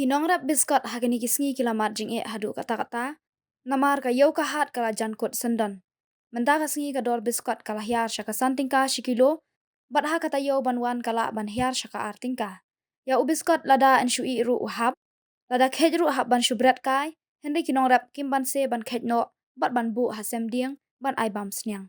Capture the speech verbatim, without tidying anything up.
Ki nongrep biskot ha kine ki sngi ki la mad jingeh haduh katta katta, namar ka ïew ka hat ka la jan kut syndon. Mynta ka sngi ka dor biskot ka la hiar sha ka san tyngka shi kilo, bad ha ka taïew ban wan ka lah ban hiar sha ka ar tyngka. Ïa u biskot lada yn shu ih ruh u hap, lada kheit ruh hap ban shu bret kai, hynrei ki nongrep kim banse ban kheit noh bad ban buh ha sem dieng ban ai bam sniang.